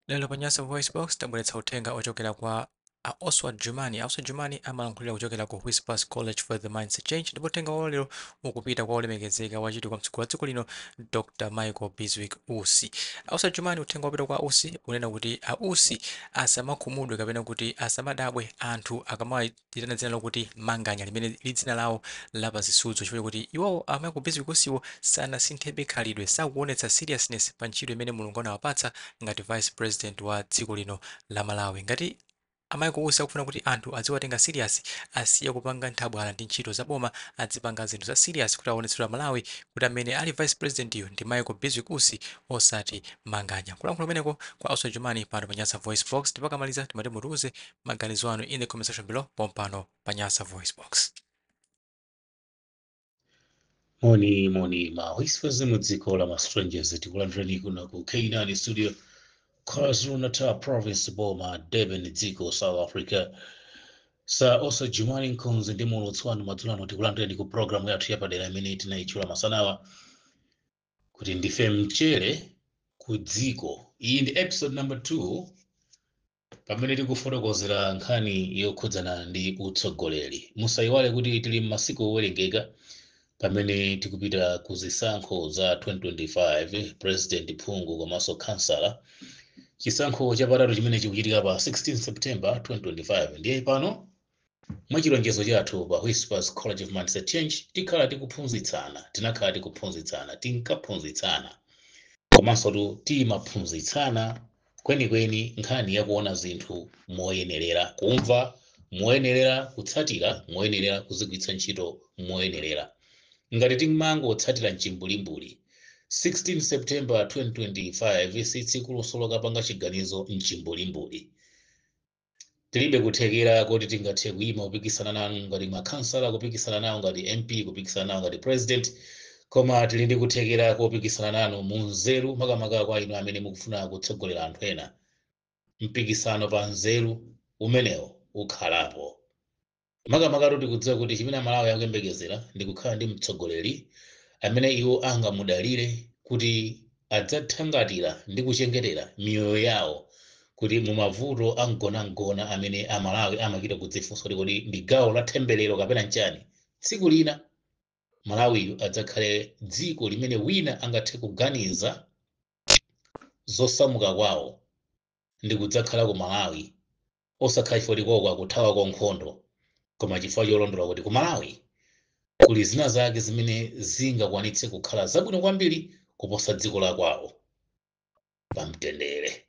Lero pa Nyasa VoiceBox tabweretsa uthenga ochokera kwa a Oswald Jumani. A Oswald Jumani amalankhulira kuchokera ku Whispers College for the Mindset Change, ndipo uthenga wawo lero ukupita kwa olemekezeka wachiwiri kwa mtsogoleri wa dziko lino, Dr Michael Bizwick Usi. A Oswald Jumani, uthenga wopita kwa Usi unena kuti a Usi asamakhumudwe kapena kuti asamadabwe anthu akamawayitana dzina lokuti Manganya, limene li dzina lawo lapazisudzo, chifukwa kuti iwowo a Michael Bizwick Usiwo sanasinthebe khalidwe, sakuonetsa seriousness pa ntchito imene Mulungu anawapatsa ngati vice president wa dziko lino la Malawi. Ngati a Michael Usi akufuna kuti anthu adziwatenga serious, asiye kupanga nthabwala ndi ntchito za boma, adzipanga zinthu za serious kuti aonetsedwe Malawi kuti amene ali vice president yu ndi Michael Bizwick Usi, osati Manganya. Kulankhula kumeneko kwa Oswald Jumani pano pa Nyasa Voice Box. Tipakamaliza timati mutiuze maganizo anu in the comment section below pompano pa Nyasa Voice Box. Moni moni ma Whispers mu dziko la ma strangers, tikulandirani kuno ku K9 Studio, KwaZulu Natal Province, boma Durban, dziko South Africa. Sa Oswald Jumani Nkhunzi ndi muulutsi wanu madzulo ano. Tikulandirani ku programu yathu yapadera imene tinayitchula masanawa kuti "Ndife Mchere ku Dziko". Iyi ndi episode number 2, pamene tikufotokozera nkhani yokhudzana ndi utsogoleri. Musayiwale kuti tili m'masiku owerengeka pamene tikupita ku zisankho za 2025, president, phungu komanso kansala, chisankho chapatatu chimene chikuchitika pa 16 September 2025. Ndiye pano mwachilonjezo chathu pa Whispers College of Mindset Change tikhala tikuphunzitsana, tinakhala tikuphunzitsana, tinkaphunzitsana, komanso timaphunzitsana kwenikweni nkhani yakuona zinthu moyenerera, kumva moyenerera, kutsatira moyenerera, kuzigwiritsa ntchito moyenerera. Ngati timangotsatira mchimbulimbuli, 16 September 2025 si tsiku lokapanga chiganizo mchimbulimbuli. Tilibe kuthekera kuti tingathe kuyima kupikisana nanu ngati makhansala, kupikisana nawo ngati MP, kupikisana nawo ngati president, koma tili ndi kuthekera kopikisana nanu mu nzeru, makamaka kwa inu amene mukufuna kutsogolera anthu ena. Mpikisano pa nzeru umenewo ukhalapo, makamaka tikudziwa kuti chimene Amalawi akuyembekezera ndi kukhala ndi mtsogoleri amene iwo angamudalire kuti adzathangatira ndi kuchengetera miyoyo yawo kuti mumavuto amgonagona amene Amalawi amachita kudzifunsa kuti kodi ndi gawo la temberero kapena nchani. Tsiku lina Malawiyu adzakhale dziko limene wina angathe kuganiza zosamuka kwawo ndi kudzakhala ku Malawi, osakhala chifukwa kuti akuthawa nkhondo, koma chifukwa cholondola kuti ku Malawi kuli zina zake zimene zingakwanitse kukhala zabwino kwambiri kuposa dziko la kwawo pamtendere.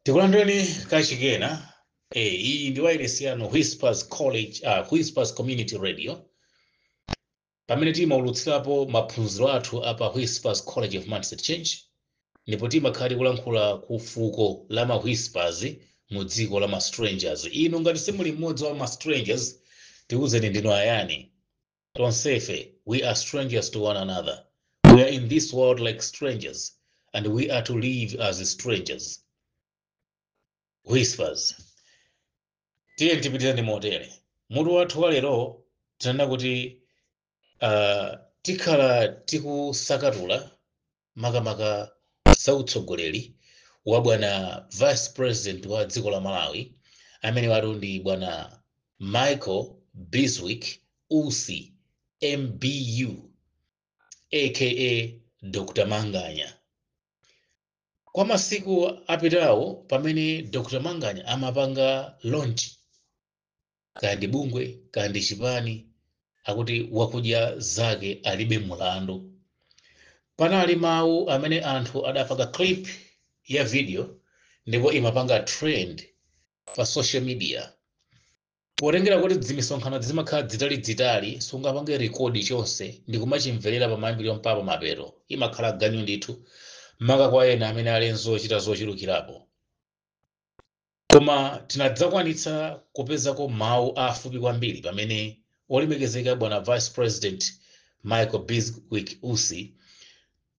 Tikulandireni kachikena. Iyi ndi wireless yanu, Whispers College, Whispers Community Radio, pamene timaulutsirapo maphunziro athu apa Whispers College of Mindset Change, ndipo timakhala tikulankhula ku fuko la ma Whispers mu dziko la ma strangers. Inu ngati simuli mmodzi wa ma strangers, tikuwuzeni ndinu ayani. Tonsefe we are strangers to one another. We are in this world like strangers and we are to live as strangers. Whispers, tiye tipitizani motere. Mutu wathu wa lero tinena kuti tikhala tikusakatula makamaka zautsogoleri wa bwana vice president wa dziko la Malawi, amene watu ndi bwana Michael Bizwick Usi, MBU, aka Dr Manganya. Kwa masiku apitawo, pamene Dr Manganya amapanga launch kaya ndi bungwe kaya ndi chipani, akuti "Wakudya Zake Alibe Mulandu", panali mawu amene anthu adapanga clip ya video ndipo imapanga trend pa social media. Potengera kuti zimisonkhano zimakhala zitali-zitali, sungapange record chonse ndi kumachimverera pamayambiriro mpaka mapeto, imakhala ganyu ndithu, maka kwa ena amene ali nzochita zochulukirapo. Koma tinadzakwanitsa kupezako mawu afupi kwambiri pamene olemekezeka bwana vice president Michael Bizwick Usi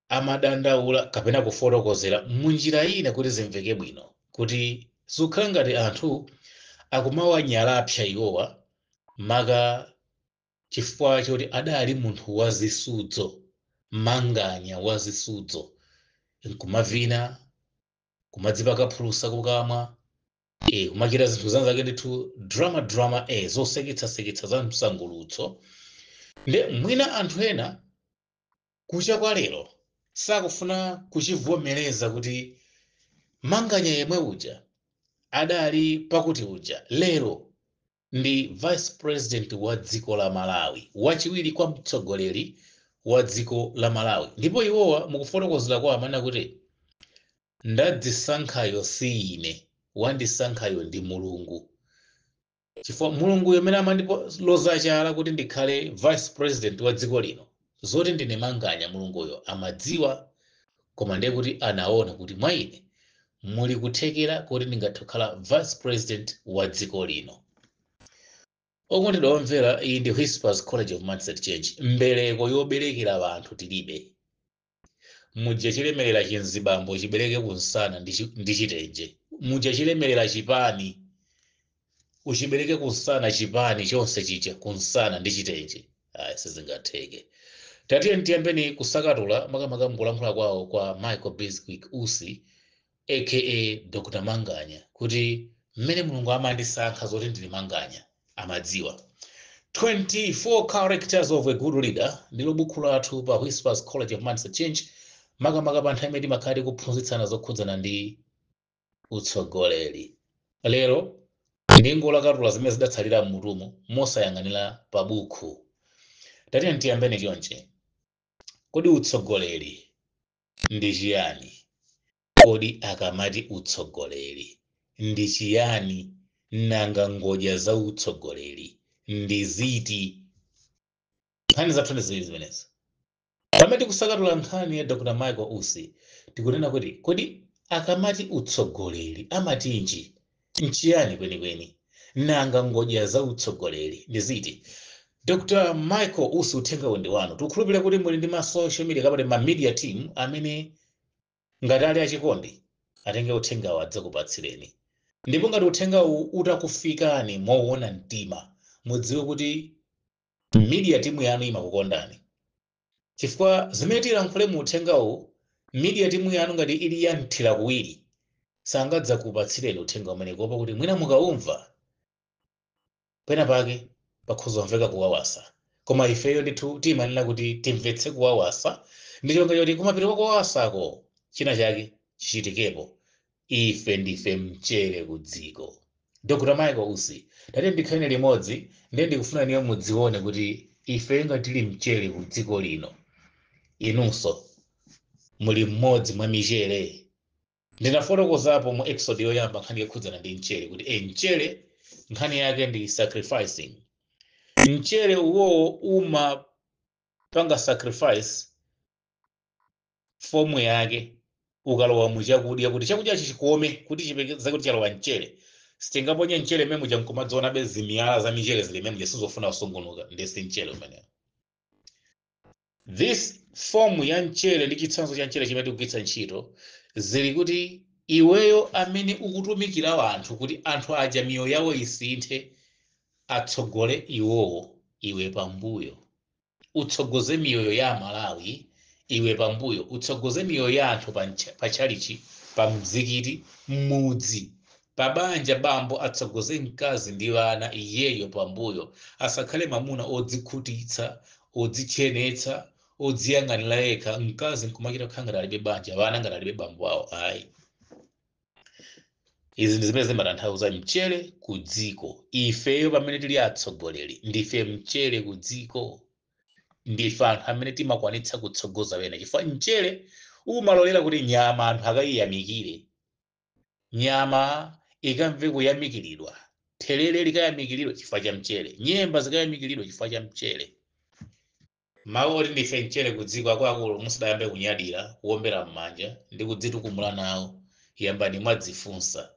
amadandaula kapena kufotokozera munjira ina kuti zimveke bwino kuti zikukhala ngati anthu akumawanyalapsa iwowa, maka chifukwa choti adali munthu wazisudzo, Manganya wazisudzo, nkumavina. Kumadzipaka phulusa kukamwa, kumachita zinthu zanzake ndithu, drama drama, zoseketsaseketsa za msangulutso. Nde mwina anthu ena kucha kwa lero sakufuna kuchivomereza kuti Manganya yemwe uja adali pakuti uja lero ndi vice president wa dziko la Malawi, wachiwiri kwa mtsogoleri wa dziko la Malawi. Ndipo iwowa mukufotokozera kwa amanena kuti ndadzisankhayo si ine, wandisankhayo ndi Mulungu, chifukwa Mulungu yemene amandiloza chala kuti ndikhale vice president wa dziko lino, zoti ndine Manganya Mulunguyo amadziwa, koma ndiye kuti anaona kuti mwa ine muli kuthekera kuti ndingathe kukhala vice president wa dziko lino. Okondedwa omvera, iyi ndi Whispers College of Mindset Change. Mbereko yoberekera anthu tilibe. Muja chilemerera chinzibambo chibereke kunsana ndi chitenje, muja chilemerera chipani uchibereke kunsana, chipani chonse chija kunsana ndi chitenje, ayi, sizingatheke. Tatiye tiyambeni kusakatula makamaka mkulankhula kwawo kwa Michael Bizwick Usi aka Dr Manganya kuti mmene Mulungu amandisankha zoti ndili Manganya amadziwa. 24 Characters of a Good Leader ndilo bukhu lathu pa Whispers College of Mindset Change, makamaka pa nthawi imene timakhala tikuphunzitsana zokhudzana ndi utsogoleri. Lero ndingolakatula zimene zidatsalira mmutumu mosayang'anira pa bukhu. Tatiye tiyambeni chonche: kodi utsogoleri ndi chiyani? Kodi akamati utsogoleri ndi chiyani? Nanga ngodya za utsogoleri ndi ziti? Nkhani zathu ndi ziwiri zimenezi. Pamene tikusakatula nkhani ya Dr Michael Usi, tikunena kuti kodi akamati utsogoleri amatinji, nchiyani kwenikweni? Nanga ngodya za utsogoleri ndi ziti? Dr Michael Usi, uthenga ndi wanu. Tikukhulupirira kuti muli ndi ma social media kapena ma media team amene ngati ali achikondi atenge uthengawo adzakupatsireni. Ndipo ngati uthengawu utakufikani moona mtima, mudziwe kuti media team yanu imakukondani, chifukwa zimene tilankhule mu uthengawu, media team yanu ngati ili ya mthira kuwiri sangadzakupatsireni uthenga umene, kuopa kuti mwina mukaumva pena pake pakhoza kumveka kuwawasa. Koma ifeyo ndithu timanena kuti timvetse kuwawasa ndi chonga choti kumapita kwa kuwawasako china chake chichitikepo. Ife ndife mchere ku dziko. Dr Michael Usi, tate ndikhaleni limodzi. Ndiye ndikufuna niyo mudzione kuti ife ngati tili mchere ku dziko lino, inunso muli mmodzi mwa michere. Ndinafotokozapo mu episode yoyamba nkhani yokhudzana ndi mchere kuti mchere nkhani yake ndi sacrificing. Mchere uwowo umapanga sacrifice form yake ukalowa mu chakudya kuti chakudyachi chikome, kuti chipeze kuti chalowa mchere. Sitingaponye mchere mmene muja nkumadzionabe zimiyala za michere zili mmene muja, sizofuna kusungunuka, ndesi mchere umenewo. This form ya mchere ndi chitsanzo cha mchere chimene tikugwiritsa ntchito zili kuti iweyo amene ukutumikira anthu kuti anthu aja miyoyo yawo isinthe, atsogole iwowo iwe pambuyo. Utsogoze miyoyo ya Amalawi iwe pambuyo, utsogoze miyoyo ya anthu pa tchalichi, pa mzikiti, m'mudzi, pa banja. Bambo atsogoze mkazi ndi ana iyeyo pambuyo, asakhale mamuna odzikhutitsa, odzichenetsa, odziyang'anira yekha, mkazi nkumachita kukhala ngati alibe banja, vana ngati alibe bambo awo, ayi. Izi ndi zimene zimatanthauza mchere ku dziko. Ifeyo pamene tili atsogoleri ndife mchere ku dziko, ndife anthu amene timakwanitsa kutsogoza wena, chifukwa mchere umalolera kuti nyama anthu akayiyamikire, nyama ikamve kuyamikiridwa, thelere likayamikiridwa chifukwa cha mchere, nyemba zikayamikiridwa chifukwa cha mchere. Mawu oti ndife mchere ku dziko, akuluakulu, musadayambe kunyadira, kuwombera m'manja ndi kudzitukumula nawo, yambani mwadzifunsa: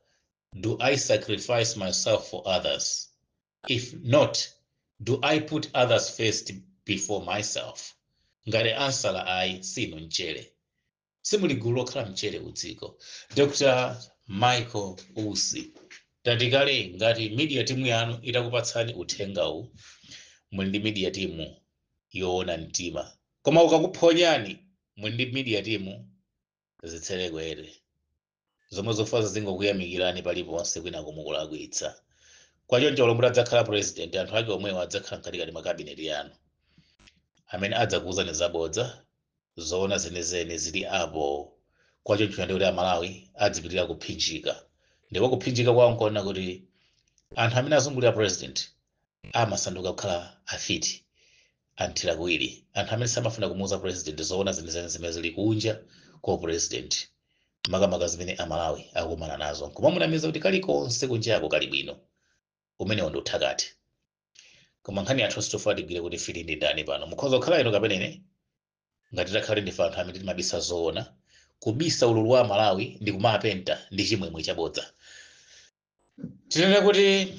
do I sacrifice myself for others? If not, do I put others first before myself? Ngati answer ayi, sinu mchere, simuli gulu lokhala mchere ku dziko. Dr Michael Usi, tatikale ngati media team yanu itakupatsani uthengawu, muli ndi media team yoona mtima, koma ukakuphonyani, muli ndi media team zitserekwere. Zomwe zofaza zingokuyamikirani paliponse kwina kumukulakwitsa. Kwachoncho lomwe adzakhala president, anthu ake omwewo adzakhala mkatikati mwa cabinet yanu amene adzakuwuzani zabodza, zoona zenizeni zili apo. Kwachoncho ndi kuti Amalawi adzipitirira kuphinjika, ndipo kuphinjika kwawo nkuona kuti anthu amene azungulira president amasanduka kukhala afiti, anthira kuwiri, anthu amene samafuna kumuuza president zoona zenizeni zimene zili kunja kwa president, makamaka zimene Amalawi akukumana nazo, nkumamunamiza kuti kalikonse kunjako kali bwino. Umenewo ndi uthakati. Koma nkhani yathu sitofa tigwire kuti fiti ndi ndani pano. Mukhoza kukhala inu kapena ine, ngati takhala ndife anthu amene timabisa zoona, kubisa ululu wa Malawi ndi kumapenta ndi chimwemwe chabodza. Tinene kuti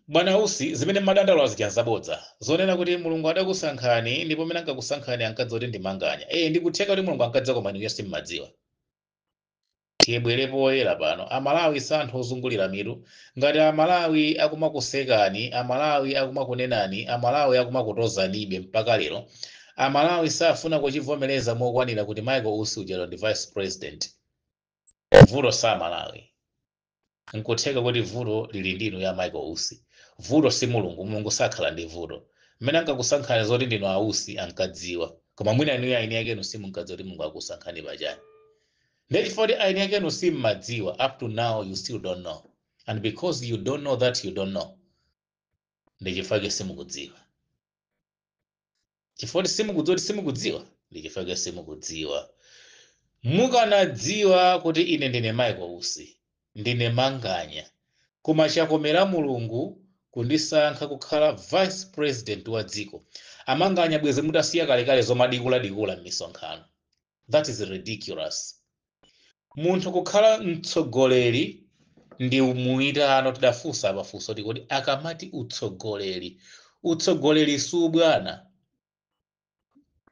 bwana Usi, zimene madandaulo azija zabodza, zonena kuti Mulungu adakusankhani ndipo mmene ankakusankhani ankadziwa kuti ndimanganya. Ndikutheka kuti Mulungu ankadziwa, koma inuyo simmadziwa. Tiyebwere poyera pano, Amalawi si anthu ozungulira mitu. Ngati Amalawi akumakusekani, Amalawi akumakunenani, Amalawi akumakutozanibe mpaka lero, Amalawi safuna kuchivomereza mokwanira kuti Michael Usi ujalo ndi vice president, vuto sa Amalawi. Nkutheka kuti vuto lili ndinu ya Michael Usi. Vuto si Mulungu. Mulungu sakhala ndi vuto. Mmene ankakusankhani zoti ndinu Ausi ankadziwa, koma mwina inuyo aini akenu simunkadziwa kuti Mulungu akusankhani pachani. Ndechifukwa kuti aini akenu simmadziwa, up to now you still don't know, and because you don't know that you don't know, ndichifukwa simukudziwa. Chifukwa kuti simukudziwa kuti simukudziwa, ndichifukwa simukudziwa. Mukanadziwa kuti ine ndine Michael Usi, ndine manganya, koma chakomera Mulungu kundisankha kukhala vice president wa dziko, amanganya bwezi mutasiya kalekale zomadikuladikula m'misonkhano. That is ridiculous. Munthu kukhala mtsogoleri ndi muitano. Tidafunsa pafunso kuti akamati utsogoleri, utsogoleri subwana,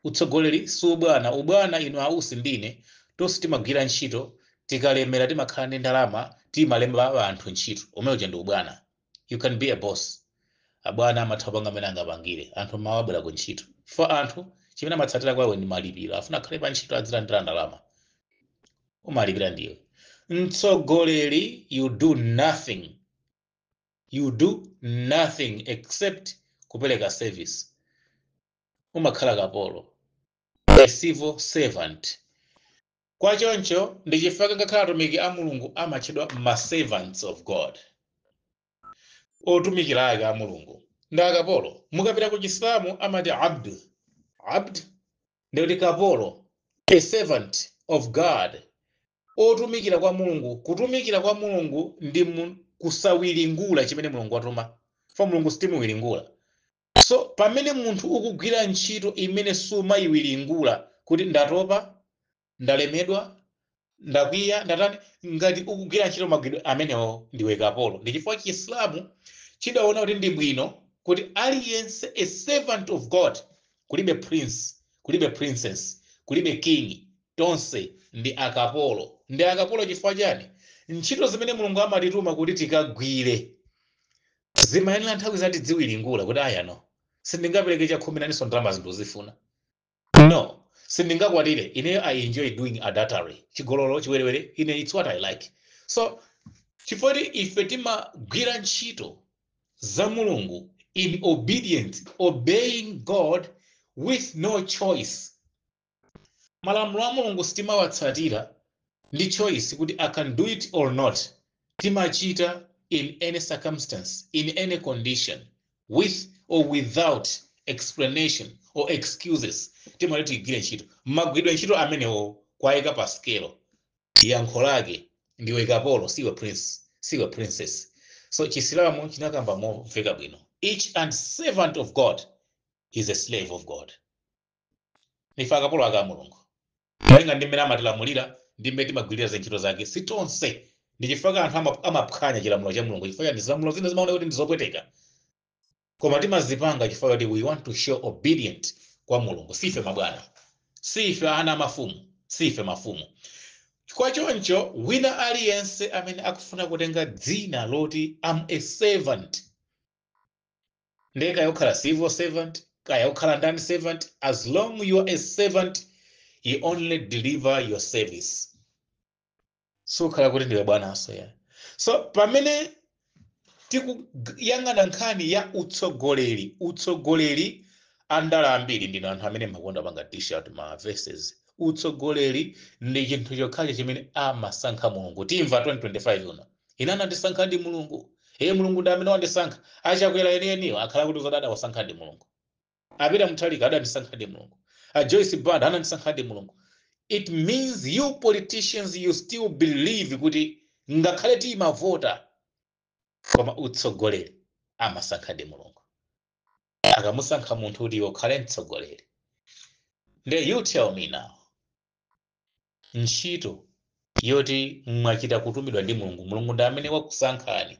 utsogoleri subwana. Ubwana inu Ausi ndine tonse timagwira ntchito, tikalemera timakhala ndi ndalama, timalemba anthu ntchito. Umene uja ndi ubwana. You can be a boss. Abwana amatha kupanga amene angapangire anthu mawa abwera ku ntchito, chifukwa anthu chimene amatsatira kwawo ndi malipiro. Afuna akhale pa ntchito, adzilandira ndalama, umalipira ndiwe. Mtsogoleri, you do nothing, you do nothing except kupereka service. Umakhala kapolo, a civil servant. Kwachoncho ndi chifukwa ngakhala atumiki a Mulungu amatchedwa ma servants of God, otumikira ake a Mulungu ndi akapolo. Mukapita ku Chisilamu amati abd. Abd ndikuti kapolo, a servant of God, otumikira kwa Mulungu. Kutumikira kwa Mulungu ndi kusawiringula chimene Mulungu watuma fa. Mulungu sitimuwiringula. So pamene munthu ukugwira ntchito imene sumayiwiringula kuti ndatopa, ndalemedwa, ndakwiya, ndatani, ngati ukugwira ntchito magwidwe amenewo, ndiwe kapolo. Ndi chifukwa Chisilamu chidaona kuti ndi bwino kuti aliyense a servant of God. Kulibe prince, kulibe princess, kulibe king, tonse ndi akapolo. Ndi akapolo chifukwa chani? Ntchito zimene Mulungu amatituma kuti tikagwire zimayenera nthawi zati dziwiringula kuti aya, no, sindingapereke chakhumi naninso ndalama zinthu zifuna, no, sindingakwatire ineyo, I enjoy doing adultery, chigololo, chiwerewere, ine it's what I like. So chifukwa kuti ife timagwira ntchito za Mulungu in obedience, obeying God with no choice, malamulo a Mulungu sitimawatsatira ndi choice kuti I can do it or not. Timachita in any circumstance, in any condition, with or without explanation or excuses. Timati tigwire ntchito. Magwidwe ntchito amenewo kwayika pa scale, yankho lake ndiwe kapolo, siwe prince, siwe princess. So Chisilamu chinakamba momveka bwino, each and servant of God is a slave of God. Ndife akapolo ake a Mulungu malinga ndi mmene amatilamulira ndi mmene timagwirira zintchito zake. Si tonse. Ndi chifukwa anthu amaphwanya chilamulo cha Mulungu. Chifukwa chani? Zilamulo zina zimaoneka kuti ndi zopweteka, koma timazipanga chifukwa kuti we want to show obedient kwa Mulungu. Sife mabwana, sife ana mafumu, sife mafumu. Kwa choncho wina aliyense amene akufuna kutenga dzina loti am a servant, ndiye kaya ukhala civil servant, kaya ukhala ndani servant, as long you are a servant, you only deliver your service. Sukhala kuti ndiwe bwananso ya. So pamene tikuyang'ana nkhani ya utsogoleri, utsogoleri, andale ambiri ndino anthu amene makonda panga t-shirt ma verses. Utsogoleri ndi chinthu chokhacho chimene amasankha Mulungu. Timva 2025 uno, ine anandisankha ndi Mulungu. Iye Mulungu ndi amene wandisankha. Achakwera enieniwo akhala kuti zodada wasankha ndi Mulungu. A Peter Mutharika adandisankha ndi Mulungu. A Joyce Banda anandisankha ndi Mulungu. It means you politicians, you still believe kuti ngakhale timavota, koma utsogoleri amasankha ndi Mulungu. Akamusankha munthu kuti iwe ukhale mtsogoleri, nde you tell me now, ntchito yoti mwachita kutumidwa ndi Mulungu, Mulungu ndi amene wakusankhani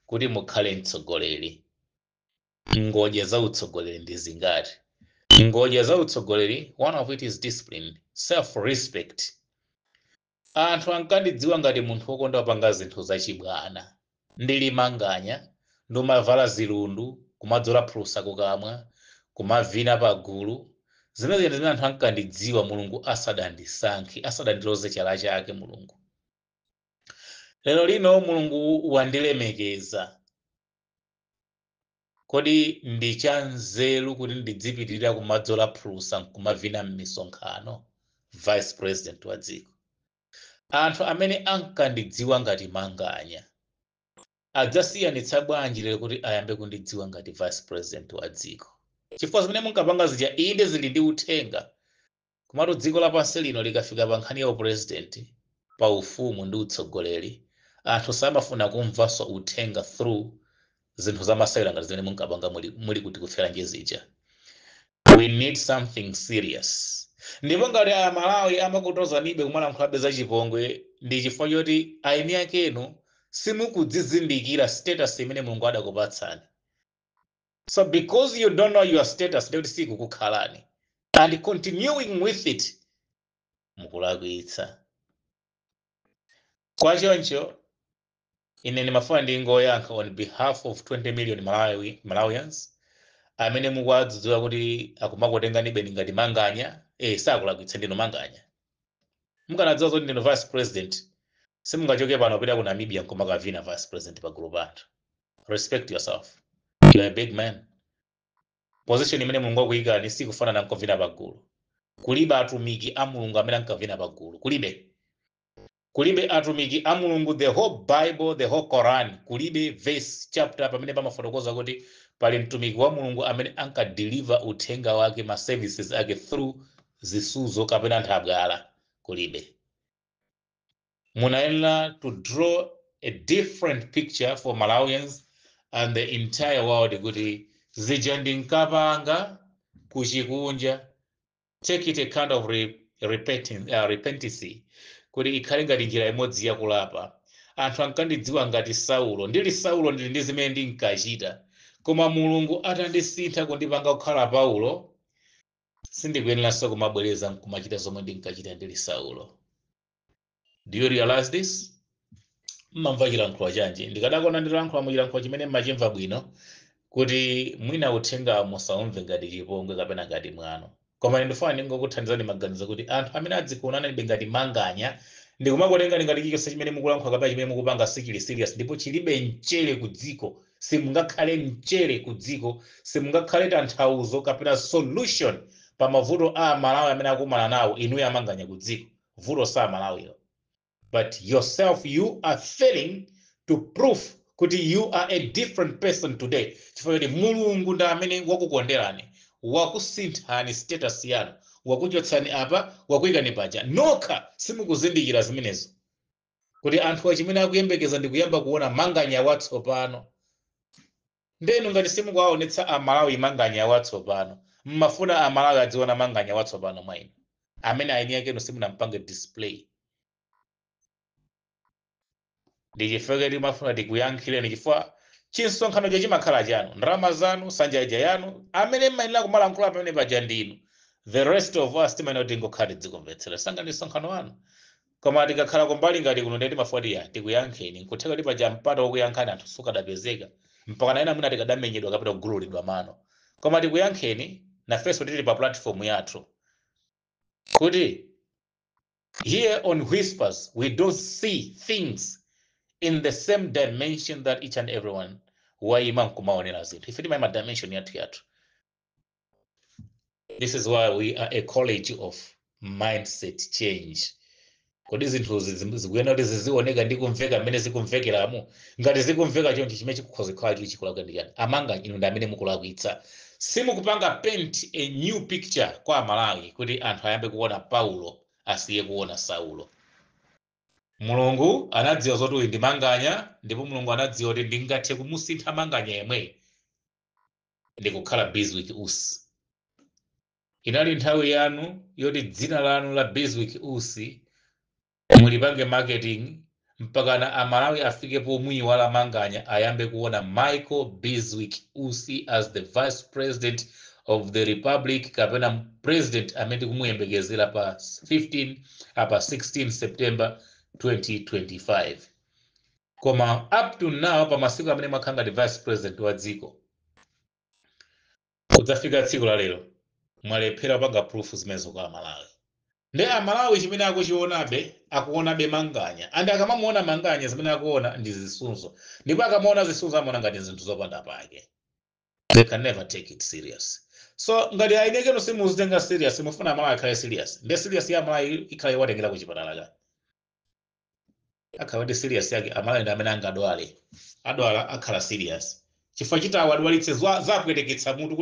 kuti mukhale mtsogoleri, ngodya za utsogoleri ndi zingati? Ngodya za utsogoleri, one of it is discipline, self respect. Anthu ankandidziwa ngati munthu wokonda kupanga zinthu zachibwana. Ndili Manganya, ndimavala zilundu, kumadzola phulusa kukamwa, kumavina pagulu. Zimene zimene anthu ankandidziwa Mulungu asadandisankhe, asadandiloze chala chake Mulungu. Lero lino Mulungu wandilemekeza. Kodi ndi chanzeru kuti ndidzipitirira kumadzola phulusa nkumavina m'misonkhano, vice president wa dziko? Anthu amene ankandidziwa ngati Manganya adzasiyanitsa bwanji lero kuti ayambe kundidziwa ngati vice president wa dziko? Chifukwa zimene munkapanga zija, inde, zili ndi uthenga, komatu dziko lapansi lino likafika pa nkhani ya upresident, pa ufumu ndi utsogoleri, anthu samafuna kumvanso uthenga through zinthu zamasewera ngati zimene munkapanga muli kuti kufera njezija. We need something serious. Ndipo ngati Amalawi amakutozanibe, kumalankhulabe za chipongwe, ndi chifukwa choti aini akenu simukudzizindikira status imene Mulungu adakupatsani. So because you don't know your status, ndikuti sikukukhalani, and continuing with it mukulakwitsa. Kwachoncho ine ndimafuna ndingoyankha on behalf of 20 million Malawians amene mukuwadzudzula kuti akumakutenganibe ngati Manganya. Sakulakwitsa, ndinu Manganya. Mukanadziwa zoti ndinu vice president, simungachoke pano kupita ku Namibia nkumakavina vice president pa gulu pa anthu. Respect yourself, you are a big man. Position imene Mulungu akuyikani sikufanana nkovina pagulu. Kulibe atumiki a Mulungu amene ankavina pagulu. Kulibe, kulibe atumiki a Mulungu. The whole Bible, the whole Quran, kulibe verse, chapter pamene pamafotokoza kuti pali mtumiki wa Mulungu amene ankadeliver uthenga wake, ma services ake, through zisuzo kapena nthabwala. Kulibe. Munayenera to draw a different picture for Malawians and the entire world kuti zija ndinkapanga kuchikunja, take it a kind of repentance, kuti ikhale ngati njira imodzi yakulapa. Anthu ankandidziwa ngati Saulo. Ndili Saulo, ndili ndi zimene ndinkachita, koma Mulungu atandisintha kundipanga kukhala Paulo, sindikuyeneranso kumabwereza nkumachita zomwe ndinkachita ndili Saulo. Do you realize this? Mmamva chilankhulo chanji? Ndikadakona ndilankhula mu chilankhulo chimene mmachimva bwino, kuti mwina uthenga musaumve ngati chipongwe kapena ngati mwano. Koma ndifuna ndingokuthandizani maganizo kuti anthu amene adzikuonanibe ngati Manganya ndikumakutengani ngati chilichonse chimene mukulankhula kapena chimene mukupanga sichili serious ndipo chilibe mchere ku dziko, simungakhale mchere ku dziko, simungakhale tanthauzo kapena solution pa mavuto a Malawi amene akumana nawo inuyo Amanganya ku dziko. Vuto sa Malawiyo, but yourself. You are failing to prove kuti you are a different person today, chifukwa choti Mulungu ndi amene wakukonderani, wakusinthani status yanu, wakuchotsani apa, wakuyikani paja. Nokha simukuzindikira zimenezo, kuti anthu achimene akuyembekeza ndi kuyamba kuona Manganya watsopano. Ndenu ngati simukuwaonetsa Amalawi Manganya watsopano, mmafuna Amalawi adziona Manganya watsopano mwa inu amene aini akenu simunampange display? Ndi chifukwa timafuna tikuyankhireni, chifukwa chinsonkhano chimakhala chanu, ndalama zanu, sanja ija yanu. Amene mmayenera kumalankhula pamene paja ndinu. The rest of us timayenera kuti tingokhala tidzikumvetsera sanga ndi msonkhano wanu. Koma tikakhala kumbali ngati kuno, ndiye timafuna tiya tikuyankheni. Nkutheka kuti paja mpata wokuyankhani anthu sukadapezeka, mpaka naena mwina tikadamenyedwa kapena kugululidwa mano. Koma tikuyankheni nafenso tili pa platform yathu kuti Here on Whispers, we don't see things in the same dimension that each and everyone wayima nkumaonera zinthu. Ife timayima dimension yathu yathu. This is why we are a college of mindset change. Kodi zinthuzi zikuyenera kuti zizioneka ndi kumveka mmene zikumvekeramo? Ngati zikumveka chonchi, chimene chikukhoza kukhala chili chikulakwika ndi chani? Amanga inu ndi amene mukulakwitsa. Simukupanga paint a new picture kwa Amalawi kuti anthu ayambe kuona Paulo, asiye kuona Saulo. Mulungu anadziwa zoti uyu ndi Manganya, ndipo Mulungu anadziwa kuti ndingathe kumusintha Manganya yemwe ndikukhala Bizwick Usi. Inali nthawi yanu yoti dzina lanu la Bizwick Usi mulipange marketing mpakana Amalawi afike pomwiwala Manganya, ayambe kuona Michael Bizwick Usi as the Vice President of the Republic, kapena president amene tikumuyembekezera pa 15 apa 16 September 2025. Koma up to now, pa masiku amene mwakhala ngati Vice President wa dziko kudzafika tsiku la lero, mwalephera kupanga proof zimenezo kwa Amalawi. Ndi Amalawi chimene akuchionabe, akuonabe Manganya, and akamamuona Manganya, zimene akuona ndi zisudzo, ndipo akamaona zisudzo amaona ngati zinthu zopanda pake. They can never take it serious. So ngati ainekeno simuzitenga serious, mufuna Amalawi akhale serious? Ndi serious ya Amalawi ikhale iwatengera ku chipatala ka akhala ndi serious yake. Amalawi ndi amene angadwale, adwala, akhala serious chifukwa chitawo adwalitse, zapweteketsa mutu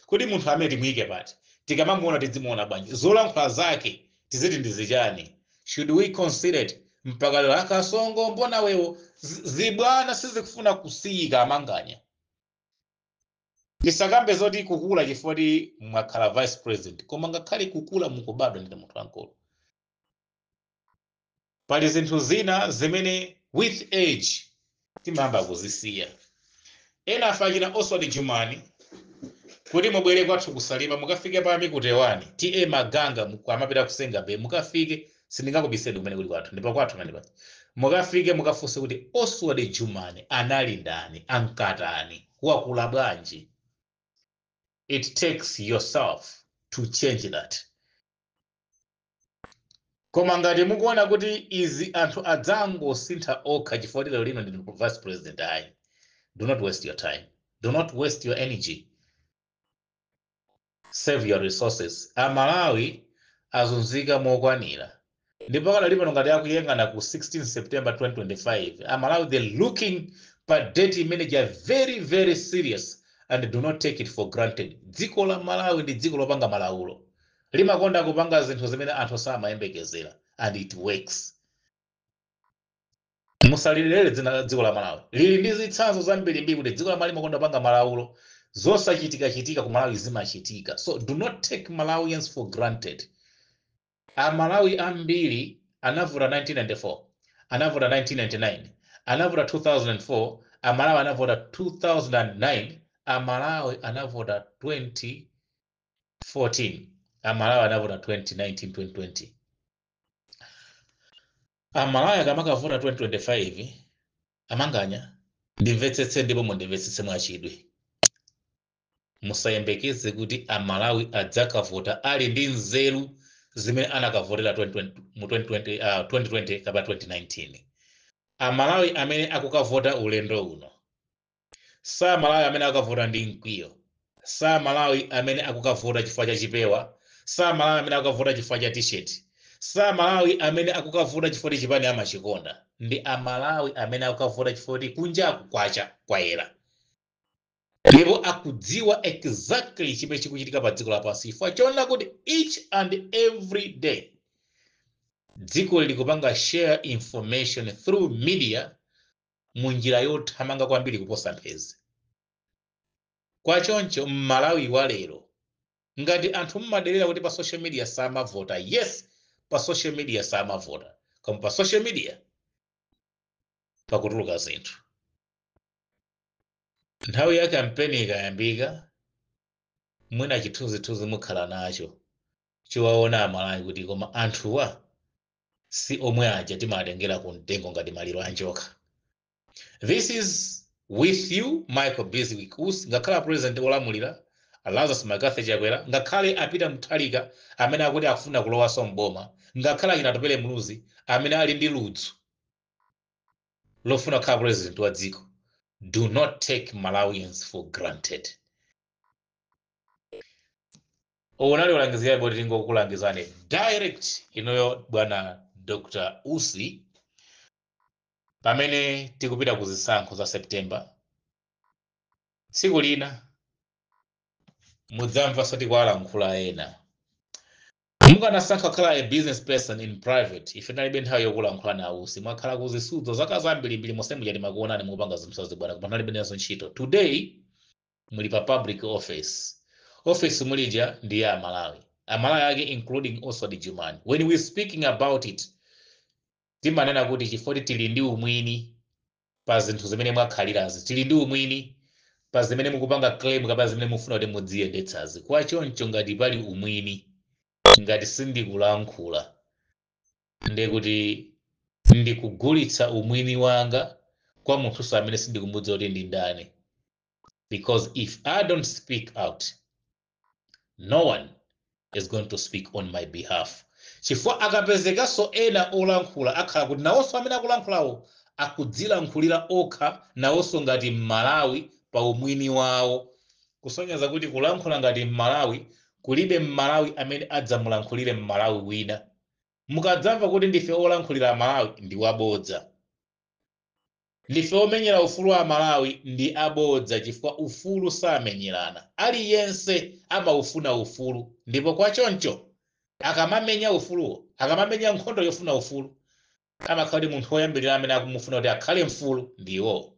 kuti munthu amene timuyike pati, tikamamuona tidzimuona bwanji, zolankhula zake tiziti ndizichani? Should we consider it? Mpaka lero akasongo mbona wewo zibwana sizikufuna kusiyika. Amanganya, tisakambe zoti kukula chifukwa ti mwakhala Vice President, koma ngakhale kukula mukubadwa ndi munthu wankulu, pali zinthu zina zimene with age timayamba kuzisiya. Ena afe achina Oswald Jumani, kuti mubwere kwathu kusalima, mukafike pa Mikutewani ta Maganga, amapita kusenga be, mukafike, sindingakubiseni kumene kuli kwathu, ndipo kwathu pamene paja mukafike, mukafunse kuti Oswald Jumani anali ndani, ankatani, wakula bwanji. It takes yourself to change that. Koma ngati mukuona kuti izi anthu adzangosintha okha chifukwa lero lino ndinu Vice President, ayi, do not waste your time, do not waste your energy, save your resources. Amalawi azunzika mokwanira, ndipo pakadali pano ngati akuyang'ana ku 16 September 2025, Amalawi, they looking pa date imene very very serious and do not take it for granted. Dziko la Malawi ndi dziko lopanga malaulo, limakonda kupanga zinthu zimene anthu samayembekezera, and it works. Musalilere dzina dziko la Malawi, lili ndi zitsanzo zambirimbiri kuti dziko la Malawi limakonda kupanga malaulo, zosachitikachitika ku Malawi zimachitika. So do not take Malawians for granted. Amalawi ambiri anavota 1994, anavota 1999, anavota 2004, Amalawi anavota 2009, Amalawi anavota 2014, Amalawi anavota 2019, 2020. Amalawi akamakavota 2025, Amanganya, ndimvetsetse ndipo mundimvetsetse mwachidwi, musayembekeze kuti Amalawi adzakavota ali ndi nzeru zimene anakavotera 2020, mu 2020, 2020 kapena 2019. Amalawi amene akukavota ulendo uno sa Malawi amene akukavota ndi mkwiyo, sa Malawi amene akukavota chifukwa cha chipewa, sa Malawi amene akukavota chifukwa cha T-shirt, sa Malawi amene akukavota chifukwa cha chipani amachikonda. Ndi Amalawi amene akukavota chifukwa kuti kunjaku kwacha, kwayera, ndipo akudziwa exactly chimene chikuchitika pa dziko lapansi, chifukwa choona kuti each and every day dziko likupanga share information through media munjira yothamanga kwambiri kuposa mphezi. Kwachoncho Mmalawi wa lero, ngati anthu mmaderera kuti pa social media samavota, yes, pa social media samavota, koma pa social media pakutuluka zinthu. Nthawi ya kampeni ikayambika, mwina chithunzithunzi mukhala nacho chiwaona Amalawi kuti koma anthuwa si omwe aja timatengera ku mtengo ngati maliro a njoka. This is with you, Michael Bizwick Usi. Ngakhale President olamulira Lazarus McCarthy Chakwera, ngakhale apita Mutharika amene akuti akufuna kulowanso mboma, Ngakhale achina Atupele Muluzi amene ali ndi ludzu lofuna kukhala president wa dziko, do not take Malawians for granted. Unali ulangizira boti tingokulangizani direct inuyo bwana Dr. Usi, pamene tikupita ku zisankho za September, tsiku lina mudzamva tikuwalankhula ena. Mukanasankha kukhala a business person in private, ife tinalibe nthawi yokulankhula na Usi. Mwakhala kuzisudzo zaka zambirimbiri, monse muja timakuonani mukupanga zinthu zazibwana, koma tinalibe nazo ntchito. Today muli pa public office. Office mulija ndi ya Amalawi, Amalawi ake including Oswald Jumani. When we speaking about it, timanena kuti chifukwa tili ndi umwini pa zinthu zimene mwakhalirazi, tili ndi umwini pa zimene mukupanga claim kapena zimene mufuna kuti mudziyendetsazi. Kwa choncho ngati pali umwini, ngati sindikulankhula, ndekuti ndikugulitsa umwini wanga kwa munthuso amene sindikumudziwa kuti ndi ndani, because if I don't speak out, no one is going to speak on my behalf, chifukwa akapezekanso ena olankhula, akhala kuti nawonso amene akulankhulawo akudzilankhulira okha nawonso ngati Mmalawi pa umwini wawo, kusonyeza kuti kulankhula ngati Mmalawi, kulibe Mmalawi amene adzamulankhulire Mmalawi wina. Mukadzamva kuti ndife olankhulira Malawi, ndi wabodza. Ndife omenyera ufulu wa Malawi, ndi abodza, chifukwa ufulu samenyerana. Aliyense amaufuna ufulu, ndipo kwa choncho akamamenya ufuluwo, akamamenya nkhondo yofuna ufulu, amakhala kuti munthu woyambirira amene akumufuna kuti akhale mfulu ndiwo.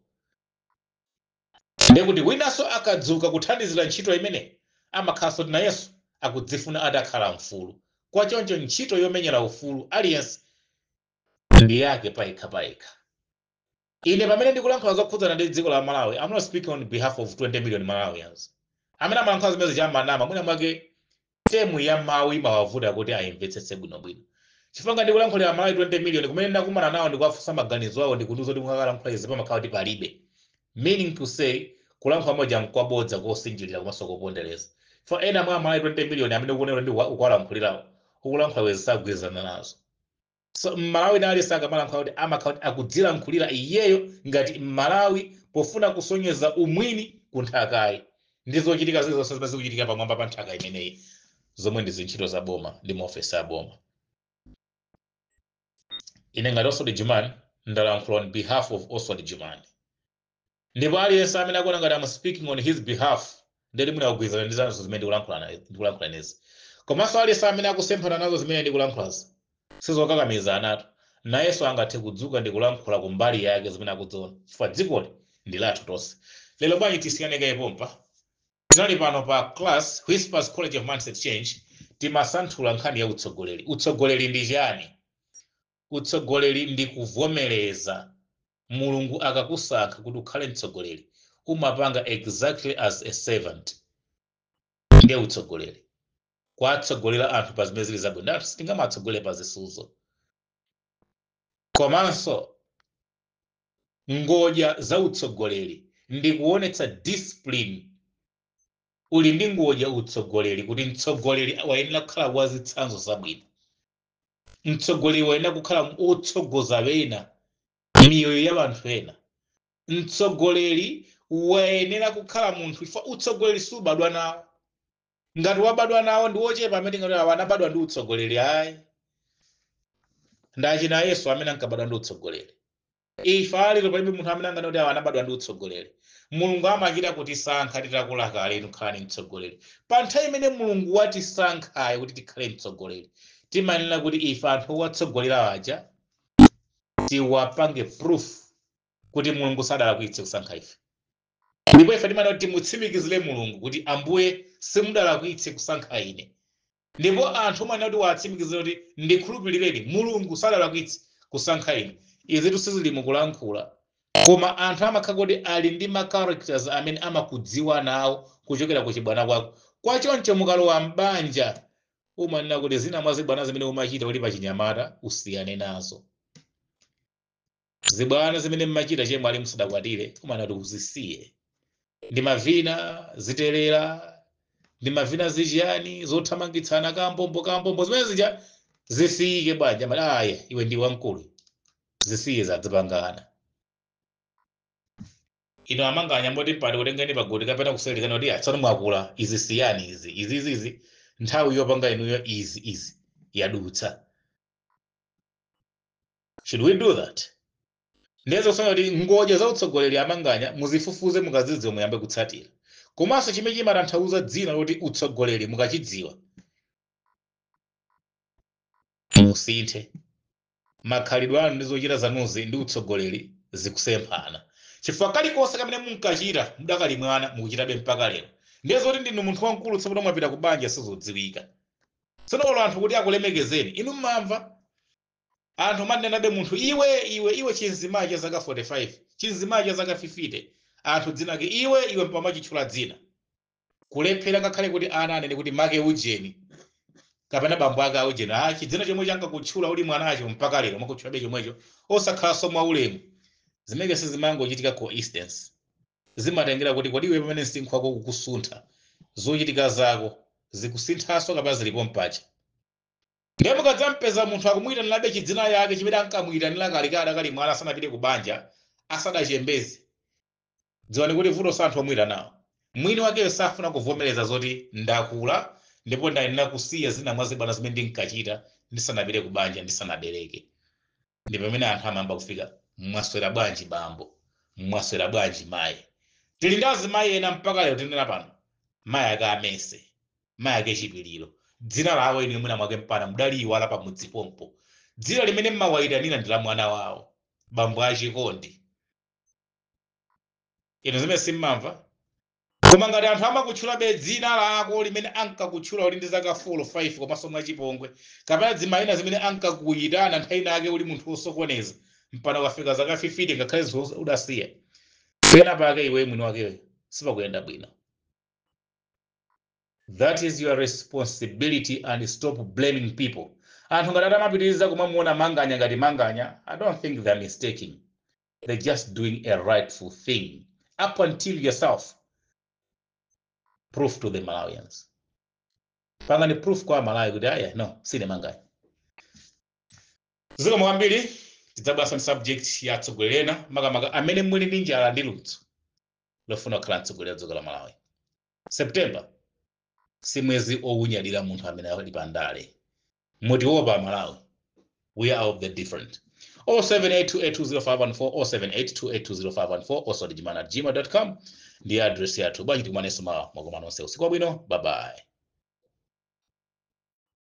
Ndekuti winanso akadzuka kuthandizira ntchito imene, amakhalanso kuti nayenso akudzifuna atakhala mfulu. Kwa choncho ntchito yomenyera ufulu aliyense ndi yake payekha payekha. Ine pamene ndikulankhula zokhudzana ndi dziko la Malawi, I'm not speaking on behalf of 20 million Malawians. Amene amalankhula zimene chamanama, mwina mwake term ya mawu imawavuta kuti ayimvetsetse bwinobwino, chifukwa ngati ndikulankhulira Malawi 20 million, kumene ndakumana nawo ndikuwafunsa maganizo awo, ndikundiuza kuti mukakalankhula izi, pamakhala kuti palibe. Meaning to say, kulankhula moja nkwabodza, kosinjirira komanso kopondereza. For ena mwa Malawi 20 million amene ukuonera ndi ukuwalankhulirawo, ukulankhula wezi sagwirizana nazo. So Mmalawi nali sakamalankhula kuti amakhala kuti akudzilankhulira iyeyo ngati Mmalawi pofuna kusonyeza umwini ku nthakayi ndi zochitika zilizonse zimene zikuchitika pamwamba pa nthaka imeneyi, zomwe ndi zintchito za boma ndi maofesi a boma. Ine ngati Oswald Jumani ndalankhula on behalf of Oswald Jumani, ndipo aliyense amene akuona ngati I'm speaking on his behalf, ndeti mwina akugwirizana ndi zanazo zimene ndikulankhula nezi. Komanso aliyense amene akusemphana nazo zimene ndikulankhulazi, sizokakamiza anatu, nayenso angathe kudzuka ndi kulankhula kumbali yake zimene akudziona, chifukwa dzikoli ndi lathu tonse. Lero bwanji tisiyane kaye pompa. Tinali pano pa class Whispers College of Mindset Change, timasanthula nkhani ya utsogoleri. Utsogoleri ndi chani? Utsogoleri ndi kuvomereza. Mulungu akakusankha kuti ukhale mtsogoleri, umapanga exactly as a servant. Ndiye utsogoleri kwatsogolera anthu pa zimene zili zabwino. Ndatu sitingamatsogolere pa zisudzo. Komanso ngodya za utsogoleri ndi kuonetsa discipline. Uli ndi ngodya utsogoleri kuti mtsogoleri wayenera kukhala wa zitsanzo zabwino, mtsogoleri wayenera kukhala otsogoza ena, miyoyo ya anthu ena. Mtsogoleri wayenera kukhala munthu ifa utsogoleri subadwa nawo. Ngati wabadwa nawo ndi wochepa amene ngati awa anabadwa ndi utsogoleri. Ayi, ndachina Yesu amene ankabadwa ndi utsogoleri. Ife alero palibe munthu amene angane kuti awa anabadwa ndi utsogoleri. Mulungu amachita kutisankha titakula kale, inu khalani mtsogoleri. Pa nthawi imene Mulungu watisankhayo kuti tikhale mtsogoleri, timanena kuti ife anthu owatsogolera aja tiwapange proof kuti Mulungu sadalakwitse kusankha ife. Ndipo ife timanena kuti timutsimikizire Mulungu kuti, "Ambuye, simudalakwitse kusankha ine." Ndipo anthu umanena kuti watsimikizire kuti, "Ndikhulupirireni, Mulungu sadalakwitse kusankha ine." Izi sizili mukulankhula, koma anthu amakhala kuti ali ndi ma characters amene amakudziwa nawo kuchokera ku chibwana kwako. Kwachoncho mukalowa m'banja, umanena kuti zina mwa zibwana zimene umachita uli pachinyamata usiyane nazo. Zibwana zimene mmachita chemwali musadakwatire, umanena kuti uzisiye. Ndi mavina zitelera, ndi mavina zichiyani, zothamangitsana kambombo kambombo, zimene zija Zisiyike bwanji? Amati aye, iwe ndi wamkulu, zisiye, zadzipangana. Ino amanganya moti mpati kutengeni pagodi kapena kuselikana kuti tsono mwakula, izi siyani, izi izi izi izi, nthawi yopanga inuyo izi izi yadutsa. Should we do that? Ndiye kusonyeza kuti ngodya za utsogoleri, amanganya, muzifufuze, mukazidziwa muyambe kutsatira. Komanso chimene chimatanthauza dzina loti utsogoleri mukachidziwa, musinthe makhalidwe anu ndi zochita zanuzi ndi utsogoleri zikusemphana, chifukwa kalikonse kamene munkachita mudakali mwana mukuchitabe mpaka lero. Ndiye zoti ndinu munthu wamkulu tsopano, mwapita ku banja, sizodziwika. Tsono olo anthu kuti akulemekezeni inu, mmamva anthu manenabe munthu iwe, iwe, iwe, chinzimayi cha zaka 45, chinzimayi cha zaka 50, anthu dzina ke iwe, iwe, mpamachitchula dzina, kulephera ngakhale kuti ana anene kuti make ujeni kapena bambo ake aujeni. Ah, chidzina chomwe chankakutchula uli mwanacho mpaka lero makutchulabe chomwecho, osakhalanso mwaulemu. Zimene sizimangochitika coincidence, zimatengera kuti kodi iwe pamene msinkhu wako ukusuntha, zochitika zako zikusinthanso kapena zilipo mpacha? Ndiye mukadzampeza munthu akumuyitanirabe chidzina yake chimene ankamuyitanira kalekale akali mwana, asanapite ku banja, asadachembeze, dziwani kuti vuto sa anthu omuyitanawo, mwini wakeyo safuna kuvomereza zoti ndakula ndipo ndayenera kusiya zina mwa zibwana zimene ndinkachita ndisanapite ku banja, ndisanabereke. Ndi pamene anthu amayamba kufika, "Mwaswera bwanji bambo? Mwaswera bwanji mayi?" Tili ndi azimayi ena mpaka lero tinena pano, mayi ake amese, mayi ake chipiliro, dzina lawo ine mwina mwake mpana mudaliyiwala pamudzi pompo. Dzina limene mmawayitanira ndi la mwana wawo, bambo achikondi. Ino zimene simmamva, koma ngati anthu amakutchulabe dzina lako limene ankakutchula uli ndi zaka 4, 5, komanso mwachipongwe, kapena dzimayina zimene ankakuyitana nthawi inake uli munthu wosokoneza, mpano ukafika zaka 50, ngakhale zinthu udasiya, pena pake iwe mwini wakeyo sipakuyenda bwino. That is your responsibility, and stop blaming people. Anthu ngati atamapitiriza kumamuona manganya ngati manganya, I don't think they're mistaking. They're just doing a rightful thing up until yourself proof to the Malawians. Pangani proof kwa Malawi kuti aya, no, sine manganya. Zikomo kwambiri. Tidzabwera subject ya atsogoleri ena, makamaka amene muli ndi njala ndi ludzu lofuna kukhala mtsogoleri wa dziko la Malawi. September si mwezi owunyadira munthu amene ali pandale. Mutiopa Malawi, we are of the different. 0782820514, 0782820514, oswaldjumani@gmail.com ndi address yathu. Bwanji tikumanenso mawa. Mwakoma nonse, usiku wabwino, bye bye.